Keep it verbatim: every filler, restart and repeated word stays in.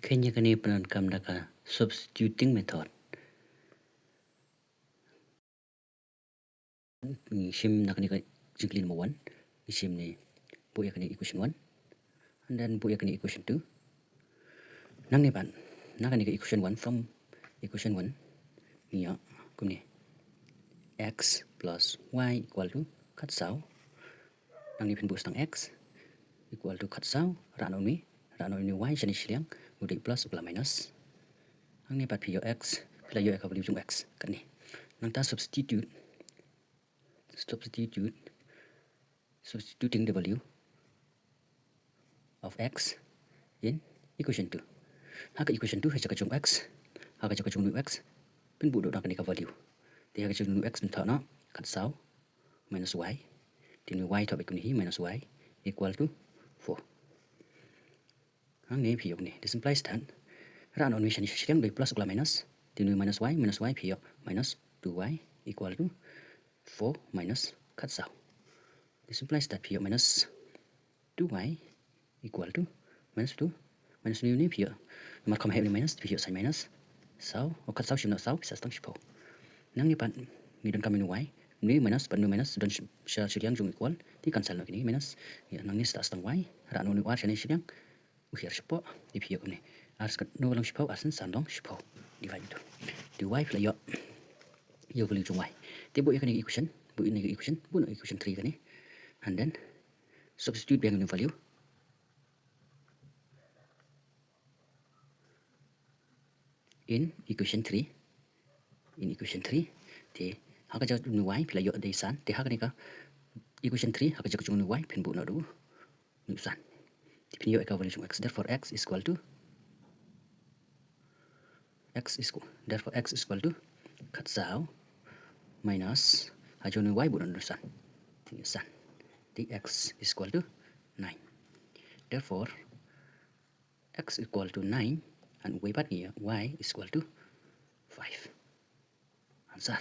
Kane kane pyndonkam da ka substituting method. Ngi shim na kane ka jingkylli number one. Ngi shim ne buh ïa kane equation one. And then buh ïa kane equation two. Nangne pat na kane ka equation one, from equation one ngi ïoh kumne: x plus y equal to khatsaw. Nangne phin buh tang x equal to khatsaw, rah noh une, rah noh une y shane shiliang, u dei plus u la minus. Nangne pat phi ïoh x, phi la ïoh ïa ka value jong x katne. Nangta substitute, substitute, substituting the value of x in equation two. Ha ka equation two, ha jaka jong x, ha ka jaka jong u x, phin buh noh kane ka value. Te ha ka jaka jong u x phin thoh noh khatsaw minus y. Te une y thoh beit kumne hi, minus y equal to four. Hangne phi ïoh kumne. This implies that, rah noh une shane shiliang, u dei plus u la minus. Te une minus y, minus y phi ïoh minus two y equal to four minus khatsaw. This implies that phi ïoh minus two y equal to minus two, minus une une phi ïoh, namar kham heh une minus, phi ïoh sign minus. Saw, o khatsaw shim noh saw, phi sah tang shiphew. Nangne pat ngi donkam une y, une minus bad une minus don sh-, sha shiliang jong equal, te cancel noh kine minus. Ïa, nangne sah tang y, rah noh une ar shane shiliang, u hiar shapoh, te phi ïoh kumne: ar sha kano long shiphew, ar sha san long shiphew. Divide into, te y phi la ïoh ïa u value jong y. Te buh ïa kane ka equation, buh ïa kane ka equation, buh noh equation three kane. And then substitute biang une u value in equation three. In equation three, te ha ka jaka une y phi la ïoh dei san, te ha kane ka equation three, ha ka jaka jong une y phin buh noh da une u san. Te phin ïoh ïa ka value jong x. Therefore x is equal to, x is equal, therefore x is equal to khatsaw minus, ha jong une y buh noh da une u san, te san. Te x is equal to nine. Therefore x equal to nine, and uwei pat ngi ïoh y is equal to five. Answer.